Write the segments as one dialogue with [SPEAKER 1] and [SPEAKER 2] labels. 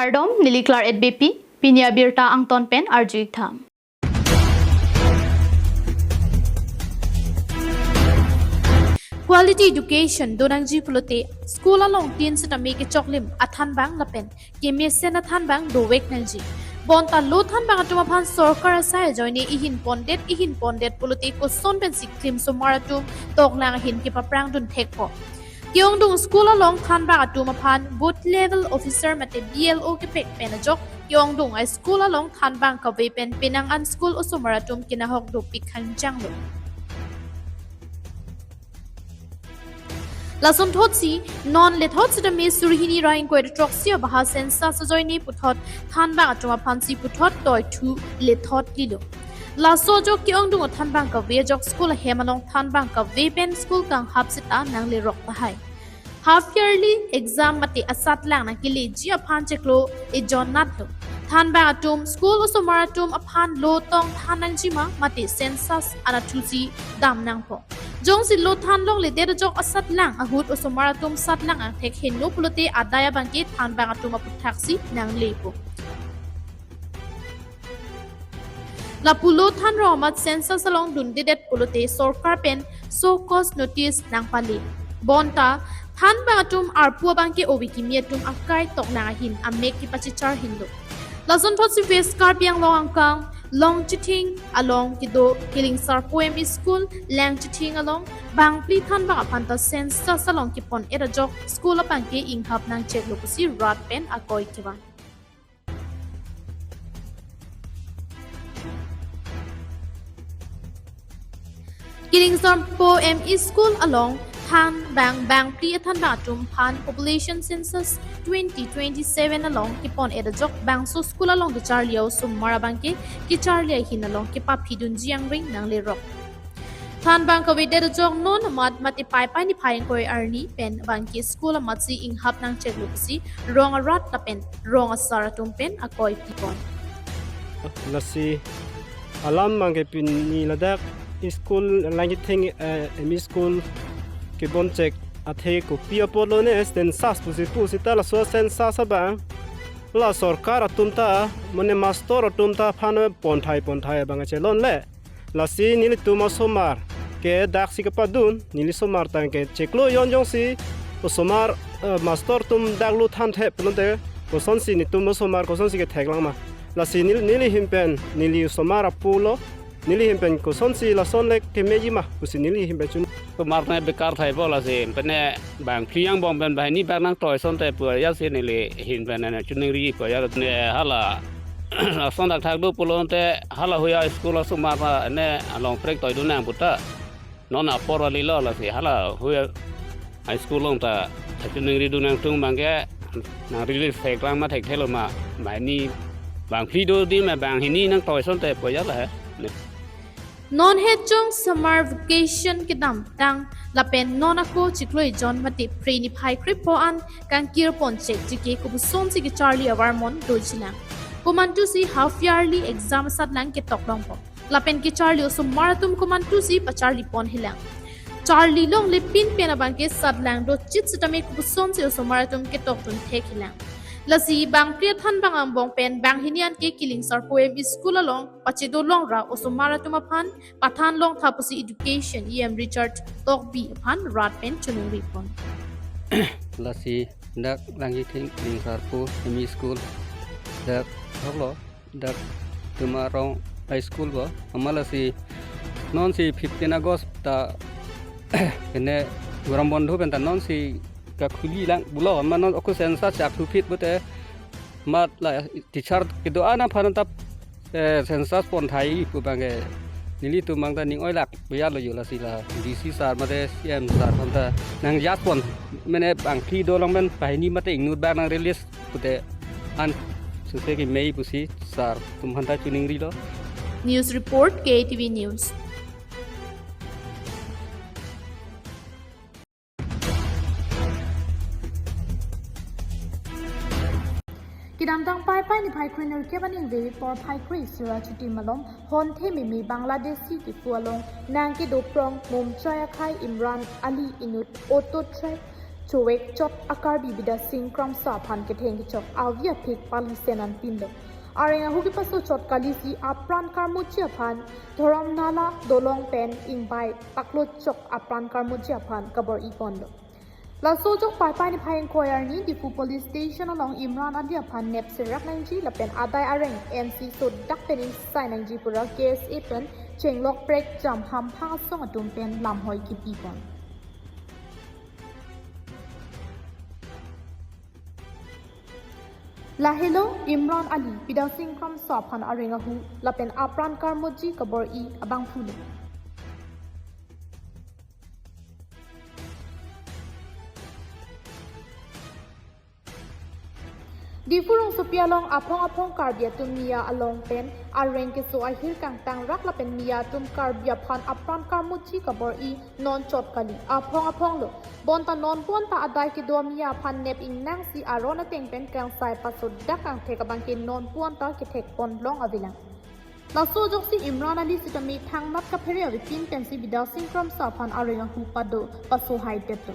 [SPEAKER 1] Ardom niliklar at BP pinia birta angton pen arjuik tham. Quality education donangji pulote school along tin sita me ke choklim athan bang lapen ke me sen athan bang dowek nangji bonta lo than bang atuma phan sarkar asai joine ihin pondet pulote ko son pen siklim somaratum toklang hin ke paprang dun thekpo kyong dung school along than bang atuma phan both level officer mate BLO ke pek pen jok kyong dung a school along than bang ka ve pen pinang an school osomaratum kinahok do pikhan changlo. Lason thotsi non le thotsi da me surhini raing koi troxia baha sensa sajoini puthot than bang atuma phansi puthot toy thu le thot lilo. Laso jo kyong dung than bang ka ve jok school hemalong than bang ka ve pen school kang hapsita nang le rok ta hai. Half yearly exam mate asat lang na kili ji aphan cheklo e jon nat lo. Than bang atum school osomaratum aphan lo tong thanang jima mate census anathusi dam nang po. Jong si lo than long le der jok asat lang ahut osomaratum sat lang ang thek hin no pulote adaya bangke than bang atum aputhaksi nang le po. La pulo than romat census along dundidet pulote sarkar pen so cause notice nang pali. Bonta than bang atum arpua bangke obiki mietum akai tok na hin amek ki pachi char hinlo. Lazon thotsi west karbiang long angkang long chiting along kido killing sar poem school lang chiting along bangpli than bang apanta census along kipon era jok school apangke inghap nang check lokusi rat pen akoi kiwan. Killing sar poem school along than bang bang pli than bang tum phan population census 2027 along kipon era jok bang so school along the charlie sum marabangke ki charlie hin along ki pa phidun jiang ring nang le rok. Than bang ko de jok non mat mati pai pai ni phaing koi arni pen bang ki school amat si ing hap nang chek luksi rong a rat la pen rong a saratum pen akoi kipon.
[SPEAKER 2] Lasi alam mang ke pin ni ladak school langi thing em school ke bon check athe ko pia polo ne census pusi pusi ta la so census ba la sarkar atum ta mone master atum ta phan ponthai ponthai bang chelon le la si nili tuma somar ke dak si ka padun nili somar tang ke cheklo yon jong si o somar master tum dak lu than the plonte ko son si ni tuma somar ko son si ke theklang ma la si nili nili himpen nili somar apulo nili himpen ko son si la son le ke meji ma pusi nili himpen chun
[SPEAKER 3] มาร์ในเบการไทยบ่ละสิเป็นเนี่ยบางเพียงบ่เป็นบางนี่บางนั่งต่อยสนแต่เปื่อยยาสินี่เลยหินเป็นเนี่ยจุดนึงรีเปื่อยยาเนี่ยฮะล่ะสนดักทางดูปุลนแต่ฮะล่ะหุยสกูลสุมาร์เนี่ยลองเปรกต่อยดูนางบุตรนอนอ่ะปอร์ลีลอละสิฮะล่ะหุยไอสกูลลงแต่จุดนึงรีดูนางตุ้งบางแกนางรีลิเทกลางมาเทกเทลมาบางนี่บางพี่ดูดีมาบางหินี่นั่งต่อยสนแต่เปื่อยยาละ
[SPEAKER 1] Non he chong summer vacation ke dam tang lapen non ako chikloi jon mati preni phai kripo an kang kir pon chek jike ko son si ke charlie awar mon dojina komantu si half yearly exam sat lang ke tok long po lapen ke charlie oso maratum komantu si pa charlie pon hilang charlie long le pin pen abang ke sat lang do chit sitame ko son si oso maratum ke tok tun thek hilang lasi bang priya than bang ang bong pen bang hinian ke killing sar poem school along pachedo long ra oso maratuma phan pathan long thapusi education em richard tok bi phan rat pen chunung ripon.
[SPEAKER 4] Lasi dak langi thing ling sar pu emi school dak thoklo dak tumarong high school bo amalasi non si 15 august ta ene gorom bondho pen ta non si ka khuli lang bulo ma non okko census chak thu fit bote ma la teacher ki do ana phan ta census pon thai pu bange nili tu mang ta ning oi lak ya lo yu la si la dc sar ma de cm sar phon ta nang yat pon mene bang phi do long men pai ni ma te ingnut ba nang release pute an su se ki mei pusi sar tum han ta chuning ri lo.
[SPEAKER 1] News report KTV News. Kidamtang pai pai ni phai khrinur kebaning ve por phai khri sura chuti malom hon the mi mi Bangladeshi ki fualong nang ke doprong mom chaya khai Imran Ali inut auto track Chowek chot akar bi bida sing kram sa phan ke theng ki chok avia phik pali senan pindo. Arenga huki paso chot kali si apran karmuchia phan Dhoram Nala Dolong pen ingbai paklo chok apran karmuchia phan kabor ipondo. Laso jok pai pai ni phaing koyar ni Diphu Police Station along Imran Ali phan nep sirak nangji lapen adai areng NC so dak pen in sai nangji pura case epen chenglok prek jam ham phang song atum pen lam hoi ki pipon. Lahelo Imran Ali pida singkram sa phan arenga hu lapen apran karmoji kabor i abang phule. Difurong sopialong apong apong karbia tum mia along pen areng ke so ahir kang tang rak la pen mia tum karbia phan apran karmuchi kabor i non chot kali apong apong lo bonta non bonta adai ke do mia phan nep ing nang si arona teng pen kang sai pasod dak kang thek bang ke non ponta ke thek pon long avila. Laso jok si Imran Ali sitami thang nat ka phere avi pin pen si bida singkram sa phan areng hu pado paso hai tepto.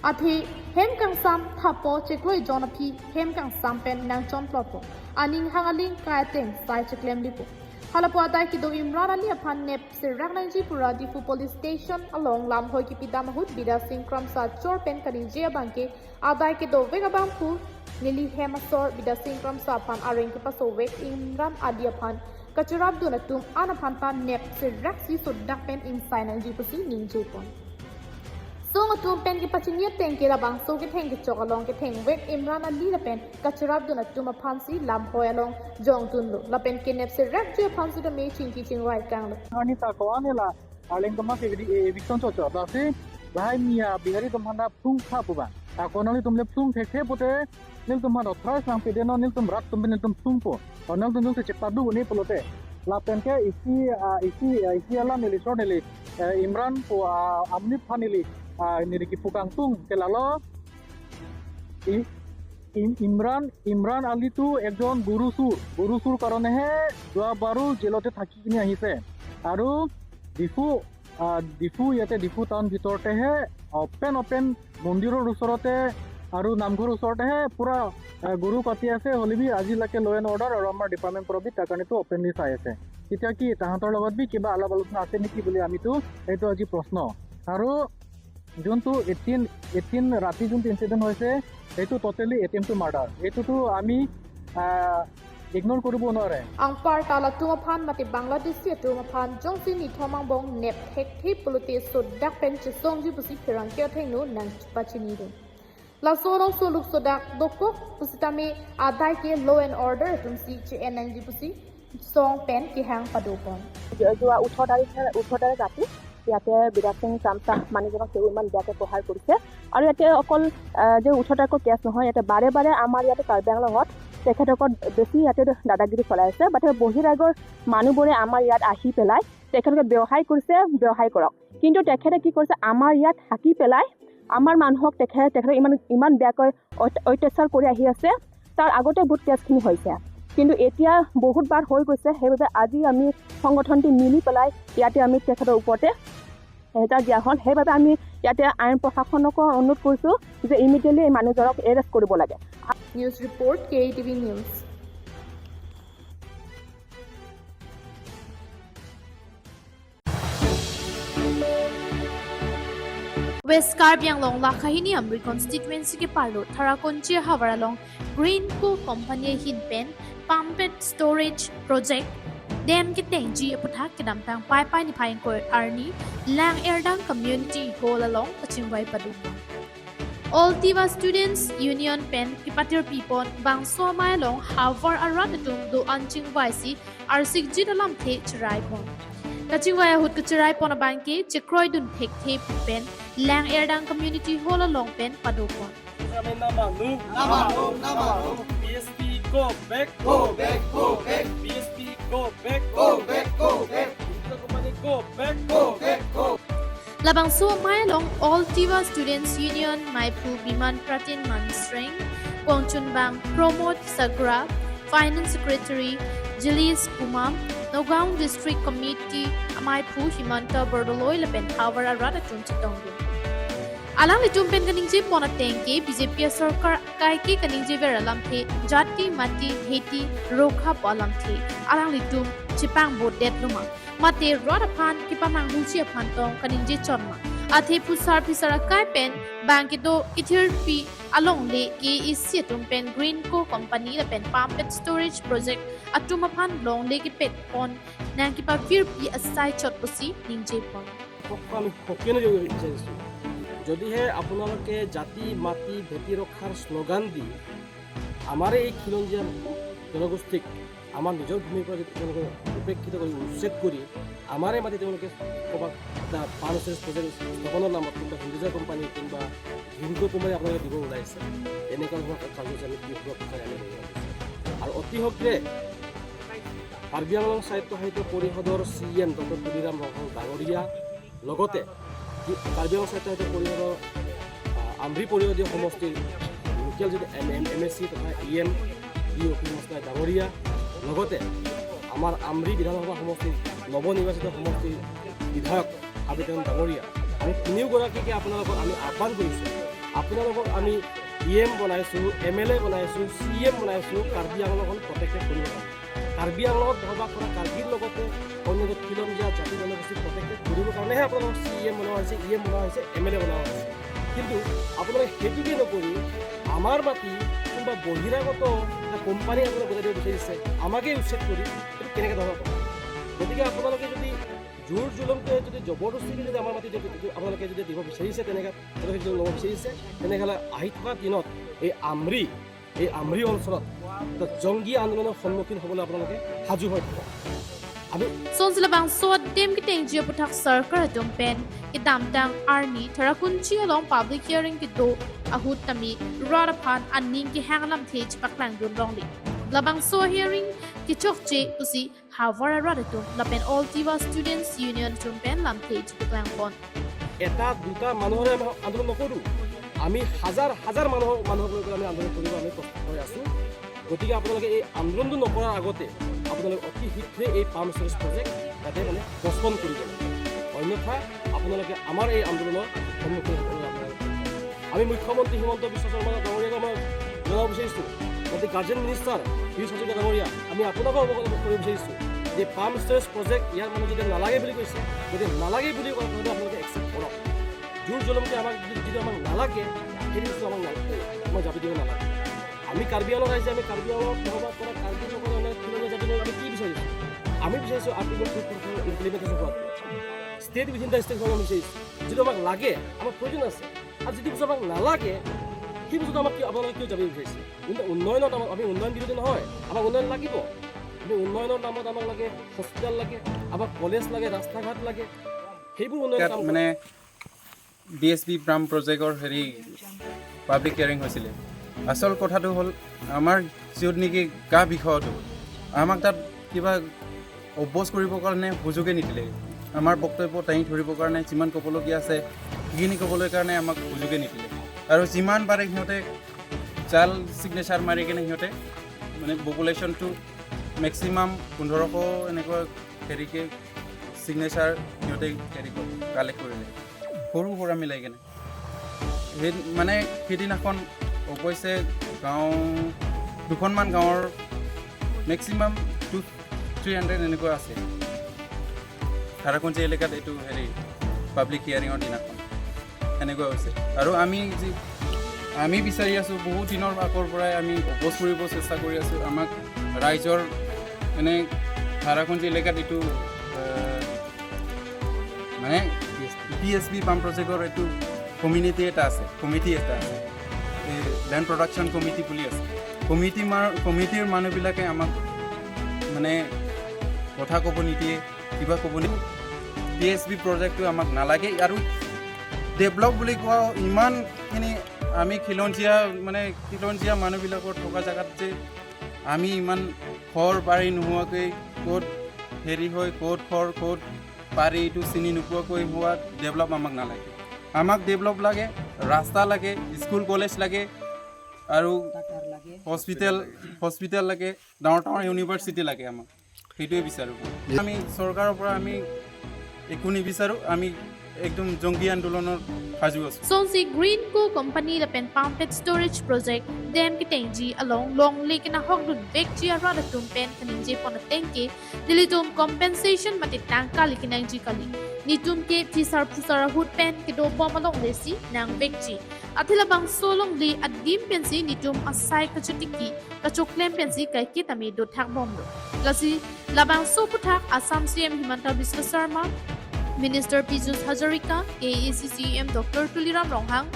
[SPEAKER 1] Athe hem kang sam thapo chekloi jon phi hem kang sam pen nang chon plopo aning hangaling kai teng sai cheklem lipo halapo adai ki do Imran Ali aphan nep sirak nangji pura Diphu Police Station along lam hoi ki pidam hut bida singkram sa chor pen kani je bangke adai ki do vega bang phu nili hemasor bida singkram sa phan areng ki paso wek Imran Ali aphan kacharab duna tum anaphan pa nep sirak si sudak pen inside nangji pusi ningje pon. Song atum pen ki pachinya teng ke labang so ke theng ke chok along ke theng wek Imran Ali la pen kacharab duna tum aphan si lam hoi along jong tun lo la pen ke nep se rak ju aphan si da me ching ki ching rai kang lo
[SPEAKER 5] ani ta ko ani la aleng kama ke eviction cho cho da se bhai mia bihari tumhanda phung tha puba ta konali tumle phung the the pote nil tumha authorize nang pede no nil tum rat tum nil tum phung po onal tum se chepta du ni polote la pen ke isi isi isi ala nili so nili Imran po amni phanili niriki pukangtung kelalo Imran Imran Ali tu একজন গুরুসুর কারণে হে যোৱাবাৰো জেলতে থাকি কিনে আহিছে আৰু ডিফু ডিফু ইয়াতে Diphu town ভিতৰতেহে open open মন্দিৰৰ ওচৰতে আৰু নামঘৰৰ ওচৰতেহে পুৰা গৰু কাটি আছে হলিবি আজিলৈকে ল এণ্ড অৰ্ডাৰ আৰু আমাৰ ডিপাৰ্টমেণ্ট পৰা বি তাৰ কাৰণেতো অপেনলি চাই আছে। তেতিয়া কি তাহাঁতৰ লগত বি কিবা আলাপ আলোচনা আছে নেকি বুলি আমিতো এইটো আজি প্ৰশ্ন। আৰু যোনটো 18 ৰাতি যোনটো ইনচিডেণ্ট হৈছে এইটো ট'টেলি এটেম্প টু মাৰ্ডাৰ, এইটোতো আমি ইগনোৰ কৰিব নোৱাৰে।
[SPEAKER 1] Angpar tala tumaphan mati Bangladeshi tumaphan jongsi ni thomang bong nep thek thi polote so dak pen chi songji pusi pherang ke thengno nang pachini do. La solo soluk sodak dokok pusitame adai ke law and order tumsi chi enang ji pusi song pen ki hang padopon.
[SPEAKER 6] যোৱা 18 তাৰিখ ৰাতি ইয়াতে বিৰাট সিং চামচা মানুহজনক তেওঁ ইমান বেয়াকৈ প্ৰহাৰ কৰিছে। আৰু ইয়াতে অকল যে 18 তাৰিখৰ কেছ নহয়, ইয়াতে বাৰে বাৰে আমাৰ ইয়াতে কাৰ্বি আংলঙত তেখেতসকল বেছি ইয়াতে দাদাগিৰি চলাই আছে। বা বহিৰাগৰ মানুহবোৰে আমাৰ ইয়াত আহি পেলাই তেখেতলোকে ব্যৱসায় কৰিছে, ব্যৱসায় কৰক, কিন্তু তেখেতে কি কৰিছে আমাৰ ইয়াত থাকি পেলাই আমাৰ মানুহক তেখেতে ইমান ইমান বেয়াকৈ অত্যাচাৰ কৰি আহি আছে। তাৰ আগতে বহুত কেছখিনি হৈছে, কিন্তু এতিয়া বহুত বাৰ হৈ গৈছে। সেইবাবে আজি আমি সংগঠনটি মিলি পেলাই ইয়াতে আমি তেখেতৰ ওপৰতে এহেজাৰ দিয়া হ'ল। সেইবাবে আমি ইয়াতে আইন প্ৰশাসনকো অনুৰোধ কৰিছোঁ যে ইমিডিয়েটলি এই মানুহজনক এৰেষ্ট কৰিব লাগে।
[SPEAKER 1] News report KTV news. West Karbi Anglong Lakhahini Amri constituency ke parlo Tharakonchi Hawaralong Green Co company hin pen pumped storage project dam ke tengji aputha ke damtang pai pai ni phaing ko arni lang erdang community hall along pachingwai padu. All Tiwa Students Union pen kipatir pipon bang somai long hawar arat tum do anching waisi arsik jitalam the chrai pon. Kachingwai hut kachrai pon bangke chikroi dun thek the pen lang erdang community hall along pen padu pon.
[SPEAKER 7] BSP go back, go back, go back. BSP go back, go back, go back. Go back, go back, go.
[SPEAKER 1] Labangso Mailong All Tiwa Students Union Maipu Biman Pratin Mansreng Kwangchunbang Promod Sagra Finance Secretary Jilis Pumam Nagaon District Committee Maipu Himanta Bordoloi Lapen Hawara Radatun Chitongdu. Alang le tumpen kaning je pona tengke BJP sarkar kai ke kaning je vera lam the jati mati heti rokha palam the alang le tum chipang bo det luma mate rod phan ki pamang huchi phan tong kaning je chonma athe phusar phisara kai pen bang ki do ithir pi along le ke isi tum pen green co company la pen pump and storage project atuma phan long le ki pet pon nang ki pa fir pi asai chot posi ningje pon.
[SPEAKER 7] আমি সকিয়নি দিব বিচাৰিছোঁ, যদিহে আপোনালোকে জাতি মাটি ভেটি ৰক্ষাৰ slogan দি আমাৰে এই খিলঞ্জীয়া জনগোষ্ঠীক আমাৰ নিজৰ ভূমিৰ পৰা যদি তেওঁলোকে উপেক্ষিত কৰি উচ্ছেদ কৰি আমাৰে মাটি তেওঁলোকে ক'ৰবাত এটা পাম ষ্ট'ৰেজ প্ৰজেক্ট স্থাপনৰ নামত কোনোবা হিন্দুজা কোম্পানী কিংবা হিন্দু কোম্পানী আপোনালোকে দিব ওলাইছে, এনেকুৱা ধৰণৰ কাৰ্যসূচী আমি তীব্ৰ ভাষাৰে আমি গৰিহণা দিছোঁ। আৰু অতি শীঘ্ৰে কাৰ্বি আংলং স্বায়ত্ত সাহিত্য পৰিষদৰ C M doctor Tuliram Ronghang ডাঙৰীয়া, লগতে কাৰ্বি আংলং স্বায়ত্ত সাহিত্য পৰিষদৰ আমৰি পৰিষদীয় সমষ্টিৰ লোকেল যিটো M M M S C তথা ই এম বি অখিল মস্তাই ডাঙৰীয়া, লগতে আমাৰ আমৰি বিধানসভা সমষ্টিৰ নৱনিৰ্বাচিত সমষ্টিৰ বিধায়ক আবেদন ডাঙৰীয়া, আমি তিনিওগৰাকীকে আপোনালোকক আমি আহ্বান কৰিছোঁ। আপোনালোকক আমি ই এম বনাইছোঁ, এম এল এ বনাইছোঁ, চি এম বনাইছোঁ কাৰ্বি আংলংখন প্ৰটেক্টেড কৰিব কাৰণে, কাৰ্বি আংলঙত বসবাস কৰা কাৰ্বিৰ লগতে অন্য খিলঞ্জীয়া জাতি জনগোষ্ঠীক প্ৰটেক্টেড কৰিবৰ কাৰণেহে আপোনালোকক চি এম বনোৱা হৈছে, ই এম বনোৱা হৈছে, এম এল এ বনোৱা হৈছে। কিন্তু আপোনালোকে সেইটোকে নকৰি আমাৰ মাটি কোনোবা বহিৰাগত এটা কোম্পানী আপোনালোকে গতাই দিব বিচাৰিছে আমাকেই উচ্ছেদ কৰি, এইটো কেনেকৈ ধৰণৰ কথা? গতিকে আপোনালোকে যদি জোৰ জুলুমকৈ যদি জবৰদস্তিকে যদি আমাৰ মাটি যদি আপোনালোকে যদি দিব বিচাৰিছে, তেনেকৈ আপোনালোকে যদি ল'ব বিচাৰিছে, তেনেহ'লে আহি থকা দিনত এই আমৰি অঞ্চলত এটা জংগী আন্দোলনৰ সন্মুখীন হ'বলৈ আপোনালোকে সাজু হৈ থাকক। আমি
[SPEAKER 1] Sonzila bang so dem ki teng jio puthak sarkar atum pen ki dam tang arni tharakunchi along public hearing ki do ahut tami rada phan aning ki hanglam the chpaklang dun rong li labang so hearing ki chok che usi hawara rada tum lapen all Tiwa Students Union tum pen lam the chpaklang pon.
[SPEAKER 7] এটা দুটা মানুহৰে আমি আন্দোলন নকৰোঁ, আমি হাজাৰ হাজাৰ মানুহক লৈ পেলাই আমি আন্দোলন কৰিব আমি প্ৰস্তুত হৈ আছোঁ। গতিকে আপোনালোকে এই আন্দোলনটো নকৰাৰ আগতে আপোনালোকে অতি শীঘ্ৰে এই পাম ষ্ট'ৰেজ প্ৰজেক্ট তাতে মানে পষ্টপন কৰিব লাগে, অন্যথা আপোনালোকে আমাৰ এই আন্দোলনৰ সন্মুখীন হ'বলৈ আপোনালোকে। আমি মুখ্যমন্ত্ৰী হিমন্ত বিশ্ব শৰ্মা ডাঙৰীয়াক মই জনাব বিচাৰিছোঁ, যাতে গাৰ্জেন মিনিষ্টাৰ পীয়ুষ হাজৰিকা ডাঙৰীয়া, আমি আপোনাকো অৱগত কৰিব বিচাৰিছোঁ যে পাম ষ্ট'ৰেজ প্ৰজেক্ট ইয়াৰ মানুহ যদি নালাগে বুলি কৈছে, যদি নালাগে বুলি কয় তেনেহ'লে আপোনালোকে একচেপ্ট কৰক। জোৰ জুলুমকৈ আমাক যিটো আমাক নালাগে সেইটো বস্তু আমাক নালাগে, আমাক জাপি দিব নালাগে। আমি কাৰ্বি আংলং ৰাইজে, আমি কাৰ্বি আংলঙত বসবাস কৰা কাৰ্বি লোকৰ খিলঞ্জীয়া জাতি আমি কি বিচাৰিছোঁ? আমি বিচাৰিছোঁ আৰ্টিকল 244 ইমপ্লিমেণ্টেশ্যন হোৱাটো, ষ্টেট উইথিন the state আমি বিচাৰিছোঁ। যিটো আমাক লাগে, আমাক প্ৰয়োজন আছে, আৰু যিটো বস্তু আমাক নালাগে সেই বস্তুটো আমাক কিয় আপোনালোকে কিয় জাপিব বিচাৰিছে? কিন্তু উন্নয়নত আমাক, আমি উন্নয়ন বিৰোধী নহয়, আমাক উন্নয়ন লাগিব। আমি উন্নয়নৰ নামত আমাক লাগে হস্পিটেল লাগে, আমাক কলেজ লাগে, ৰাস্তা ঘাট লাগে, সেইবোৰ উন্নয়ন
[SPEAKER 8] ইয়াত
[SPEAKER 7] কাম।
[SPEAKER 8] মানে বি এছ বি পাম্প প্ৰজেক্টৰ হেৰি পাব্লিক হিয়াৰিং হৈছিলে। আচল কথাটো হ'ল আমাৰ য'ত নেকি গা বিষয়টো আমাক তাত কিবা অপ'জ কৰিবৰ কাৰণে সুযোগে নিদিলে। আমাৰ বক্তব্য দাঙি ধৰিবৰ কাৰণে যিমান ক'বলগীয়া আছে সেইখিনি ক'বলৈ কাৰণে আমাক সুযোগে নিদিলে। আৰু যিমান পাৰে সিহঁতে জাল ছিগনেচাৰ মাৰি কিনে সিহঁতে মানে পপুলেশ্যনটো মেক্সিমাম 1500 এনেকুৱা হেৰিকে ছিগনেচাৰ সিহঁতে হেৰি কালেক্ট কৰিলে সৰু সুৰা মিলাই কেনে। সেই মানে সেইদিনাখন অৱশ্যে গাঁও দুখনমান গাঁৱৰ মেক্সিমাম 200-300 এনেকুৱা আছে ধাৰাকুঞ্চি এলেকাত। এইটো হেৰি পাব্লিক হিয়াৰিঙৰ দিনাখন সেনেকুৱা হৈছে। আৰু আমি যি আমি বিচাৰি আছোঁ, বহুত দিনৰ আগৰ পৰাই আমি অপ'জ কৰিব চেষ্টা কৰি আছোঁ। আমাক ৰাইজৰ মানে ধাৰাকুঞ্চি এলেকাত এইটো মানে বি এছ বি পাম্প প্ৰজেক্টৰ এইটো কমিউনিটি এটা আছে, কমিটি এটা আছে, এই লেণ্ড প্ৰডাকশ্যন কমিটি বুলি আছে। কমিটিৰ মানুহবিলাকে আমাক মানে কথা ক'ব নিদিয়ে, কিবা ক'ব নিদিয়ে। বি এছ বি প্ৰজেক্টটো আমাক নালাগে। আৰু ডেভেলপ বুলি কোৱা ইমানখিনি আমি খিলঞ্জীয়া মানে খিলঞ্জীয়া মানুহবিলাকৰ থকা জেগাত যে আমি ইমান ঘৰ বাৰী নোহোৱাকৈ ক'ত হেৰি হয়, ক'ত ঘৰ ক'ত পাৰি এইটো চিনি নোপোৱাকৈ হোৱা ডেভেলপ আমাক নালাগে। আমাক ডেভেলপ লাগে, ৰাস্তা লাগে, স্কুল কলেজ লাগে আৰু হস্পিটেল হস্পিটেল লাগে, ডাঙৰ ডাঙৰ ইউনিভাৰ্চিটি লাগে আমাক। সেইটোৱে বিচাৰোঁ আমি। চৰকাৰৰ পৰা আমি একো নিবিচাৰোঁ। আমি একদম জংগী আন্দোলনত সাজু আছোঁ।
[SPEAKER 1] Sonsi Green Co Company la pen pumped storage project dam ki tengji along long lake na hok dun bek ji ara da tum pen kanin je pon tengke dilitum compensation mati tangka likinang ji kali nitum ke phisar phusara hut pen ki do bom along lesi nang bek ji athila bang solong li adim pen si nitum asai ka chutiki ka choklem pen si kai ki tami do thak bom do lasi labang so puthak Assam CM Himanta Biswa Sarma, Minister Pijush Hazarika, AACCM Dr. Tuliram Ronghang,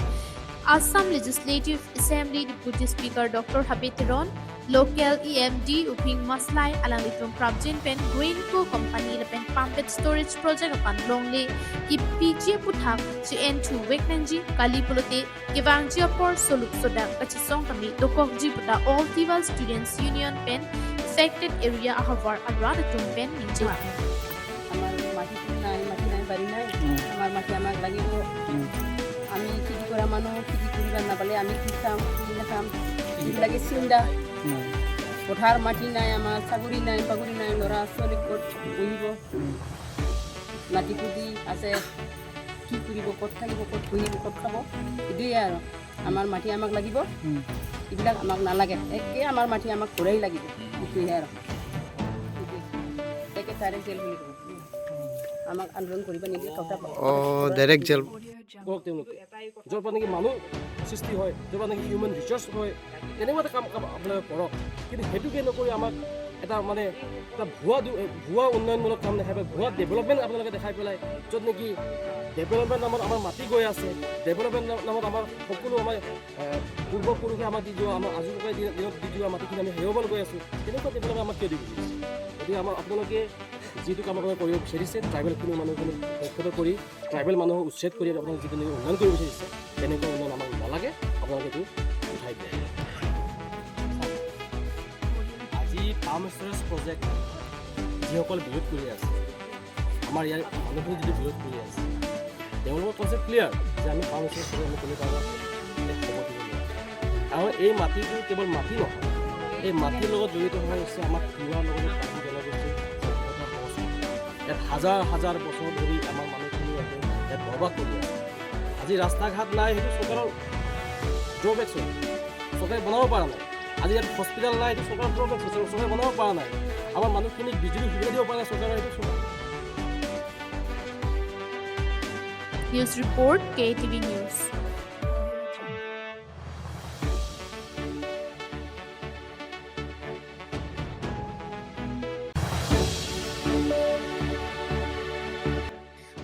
[SPEAKER 1] Assam Legislative Assembly Deputy Speaker Dr. Habit Ron, Local EMD Uping Maslai, alang litum Prabjin Pen Green Co Company la pen pumped storage project apan longle ki PG puthak chi N2 Weknanji Kali Polote Kewangji apor soluk soda kachisong kami dokok ji puta All Tiwa Students Union pen affected area ahawar arada tum pen ninje।
[SPEAKER 9] আমার মাটি নাই, মাটি নাই, বাড়ি নাই, আমার মাটি আমাক লাগিব। আমি খেতি কৰা মানুহ, খেতি কৰিব নাপালে আমি কি খাম কি নাখাম এইবিলাকে চিন্তা। পথাৰ মাটি নাই আমাৰ, ছাগলী নাই, পাগুৰি নাই, ল'ৰা ছোৱালী ক'ত পুহিব, নাতি পুতি আছে, কি কৰিব, ক'ত থাকিব, ক'ত পুহিব, ক'ত খাব, এইটোৱে আৰু। আমাৰ মাটি আমাক লাগিব, এইবিলাক আমাক নালাগে, একে আমাৰ মাটি আমাক ঘূৰাই লাগিব, এইটোৱে আৰু। একে তাৰে জেল বুলি ক'ব, আমাক আন্দোলন কৰিব নিদিয়ে।
[SPEAKER 10] ডাইৰেক্ট জেল
[SPEAKER 7] কৰক তেওঁলোকে, য'ৰ পৰা নেকি মানুহ সৃষ্টি হয়, য'ৰ পৰা নেকি হিউমেন ৰিচৰ্চ হয়, তেনেকুৱা এটা কাম আপোনালোকে কৰক। কিন্তু সেইটোকে নকৰি আমাক এটা মানে এটা ভুৱা উন্নয়নমূলক কাম দেখাই পেলাই, ভুৱা ডেভেলপমেণ্ট আপোনালোকে দেখাই পেলাই, য'ত নেকি ডেভেলপমেণ্ট নামত আমাৰ মাটি গৈ আছে, ডেভেলপমেণ্ট নামত আমাৰ সকলো আমাৰ পূৰ্বপুৰুষে আমাক দি যোৱা, আমাৰ আজোকোকাই দিনত দি যোৱা মাটিখিনি আমি হেৰুৱাবলৈ গৈ আছোঁ, তেনেকুৱা ডেভেলপমেণ্ট আমাক কিয় দিব বিচাৰিছে? গতিকে আমাৰ আপোনালোকে যিটো কাম আপোনালোকে কৰিব বিচাৰিছে, ট্ৰাইবেলখিনি মানুহখিনি লক্ষ্য কৰি ট্ৰাইবেল মানুহক উচ্ছেদ কৰি আপোনালোকে যিটো উন্নয়ন কৰিব বিচাৰিছে, তেনেকুৱা উন্নয়ন আমাক নালাগে, আপোনালোকে এইটো উঠাই দিয়ে। আজি পাম ষ্ট'ৰেজ প্ৰজেক্ট যিসকল বিৰোধ কৰি আছে, আমাৰ ইয়াৰ মানুহখিনি যিটো বিৰোধ কৰি আছে, তেওঁলোকৰ কনচেপ্ট ক্লিয়াৰ যে আমি পাম ষ্ট'ৰেজ প্ৰজেক্ট আমি কোনো কাৰণত খবৰ দিব নোৱাৰোঁ। কাৰণ এই মাটিটো কেৱল মাটি নহয়, এই মাটিৰ লগত জড়িত হৈ হৈছে আমাৰ তিৱাৰ লগতে কাৰ্বি জনগোষ্ঠীৰ সভ্যতা সংস্কৃতি। ইয়াত হাজাৰ হাজাৰ বছৰ ধৰি আমাৰ মানুহখিনি ইয়াতে ইয়াত বসবাস কৰি আছে। আজি ৰাস্তা ঘাট নাই, সেইটো চৰকাৰৰ ড্ৰবেক্স হয়, চৰকাৰে বনাব পৰা নাই। আজি ইয়াত হস্পিটেল নাই, সেইটো চৰকাৰৰ ড্ৰবেক্স হৈছে, চৰকাৰে বনাব পৰা নাই। আমাৰ মানুহখিনিক বিজুলী সুবিধা দিব পৰা নাই চৰকাৰে, সেইটো চৰকাৰ।
[SPEAKER 1] News report KTV News.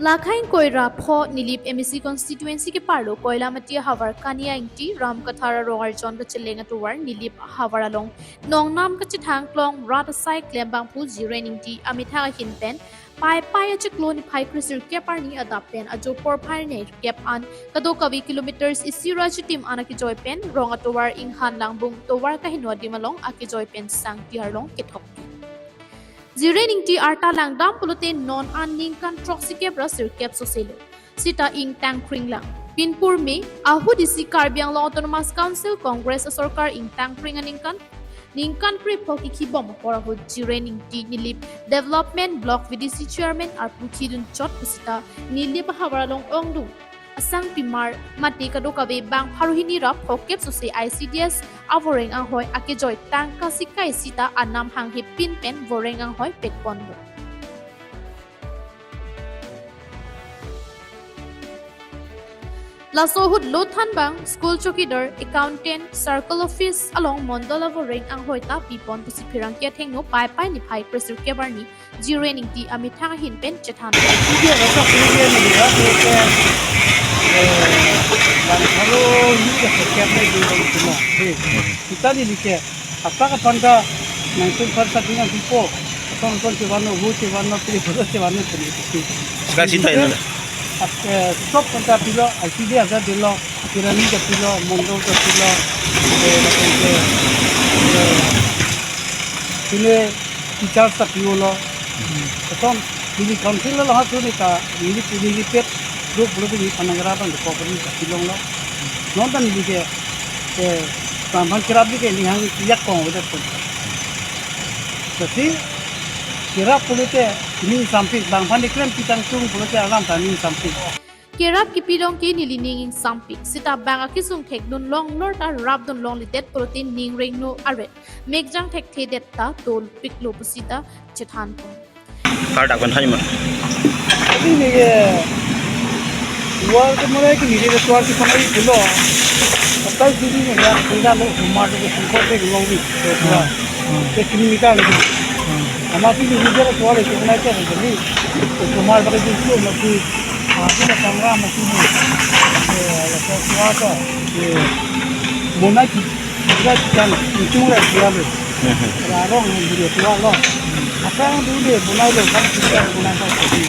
[SPEAKER 1] Lakhain Koira Pho Nilip MEC constituency ke parlo Koilamati Hawar Kania Ingti Ramkathara Roar John Kachilenga towar Nilip Hawaralong Nongnam Kachithang Klong Ratasai Klembangpu Jiren Ingti Amitha Hinpen Pai Pai Achikloni Phai Krisir Keparni Adapen Ajo Por Phai Kep An Kadokavi kilometers Isira Chitim Anaki Joypen Ronga towar Inghan Langbung towar Kahinwa Dimalong Aki Joypen Sang Tiharlong Kethok Jirening ti arta lang dam polote non an ning kan troxy kep ra sir kep soselo sita ing tang kring lang Pinpur me ahu disi Karbi Anglong Autonomous Council Congress Sarkar ing tang kring aning kan ningkan pri phoki khibom pora ho Jirening ti Nilip Development Block VDC Chairman ar puthidun chot pusita Nilip hawaralong ongdu asang pimar mati kadokabe bang pharuhini ra phokep sose ICDS avoreng ang hoi ake joy tangka sikai sita anam hang he pin pen voreng ang hoi pet pondo. Lasohud Lothan Bang, School Chokidar, Accountant, Circle Office, along Mondala Voreng ang hoita pipon pusi phirang kia thengno pai pai ni phai pressure kebarni jirening ti amitha hin pen chethan.
[SPEAKER 10] সব কোনটা দিল ICD হাজার দিল কিরানি দিল মন্ডল দিল দিলে teachers pyol তখন মিলি council হাসুনি তা মিলি মিলি পেট group বলে ফানাগ্রা বান কবরি দিলং নন মিলিকে তামান কিরাব দিকে নিহাং ইয়াক কম ওটা তসি kira pulite ni sampi bang phan diklem pitang tung pulite alam ta ni sampi.
[SPEAKER 1] Kerap kipilong ki nilining sampik sita banga kisung thek dun long lor ta rap dun long litet protein ning ring no aret mekjang thek the det ta tol piklo pusita chethan ko
[SPEAKER 11] kar dak ban thai ma
[SPEAKER 10] ni ge war ke mare ki ni ge twar ki samai gulo atai didi ne ya pura lo humar ke sungko te gulo bi ke kilometer le amati ni ge twar ke na ke ni kumar ba ke ko ma ki Aku nak mesti ni, lepas tu apa? Bona kita kan ujung lah dia ni. Rarong ni dia tua lah. Apa yang dulu dia bona dia kan kita bona tak jadi.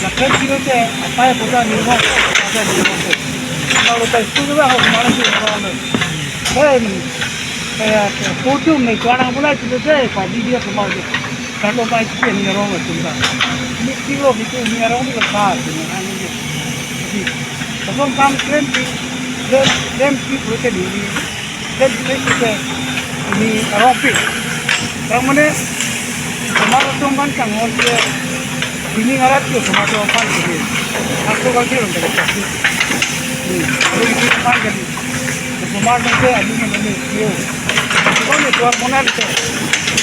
[SPEAKER 10] Lepas kita tu apa yang kita ni orang apa ni orang. Kalau tak itu juga aku mana tu orang ni. Eh, podium ni orang boleh tu je, padi dia semua je. Kalau baik tu ni orang tu dah. Ni kilo itu ni orang ni lepas ni ni. Sebab kamu klaim pi boleh ni, klaim pi ni orang pi. Orang mana? Semua tu orang kan orang dia bini ngarat tu semua tu orang ni. Aku kalau dia orang tak kasi. Ni, itu orang jadi. Semua orang tu ada ni ni dia. Sebab ni tuan mana tu?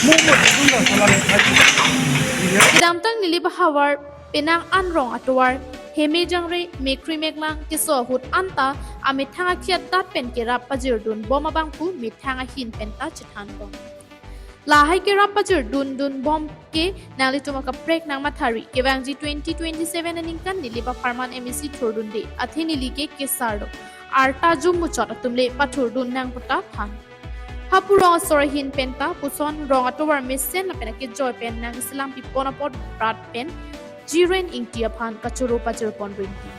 [SPEAKER 10] Mu mu tu dah selalu haji.
[SPEAKER 1] Kidamtang nili bahawar penang anrong atwar heme jangre mekri meklang kiso hut anta ami thanga khiat dat pen ke rap pajir dun boma bangpu mi thanga hin pen ta chithan ko lahai ke rap pajir dun dun bom ke nali tumaka prek nang mathari ke bangji 2027 aning kan nili ba farman MEC thordun de athe nili ke kesardo arta jum muchot tumle pathur dun nang pota than hapu rong sorohin penta puson rong atowar mesen la pena ke joy pen nang islam pi ponapot prat pen jiren ingti aphan kachuro pachur pon rinti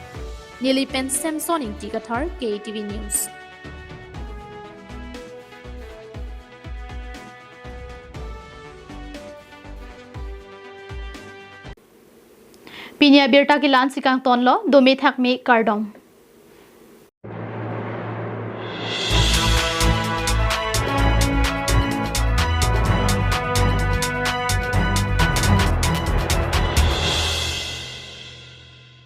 [SPEAKER 1] nili pen samson ingti kathar KTV news pinia birta ki lan sikang tonlo domi thakmi kardom.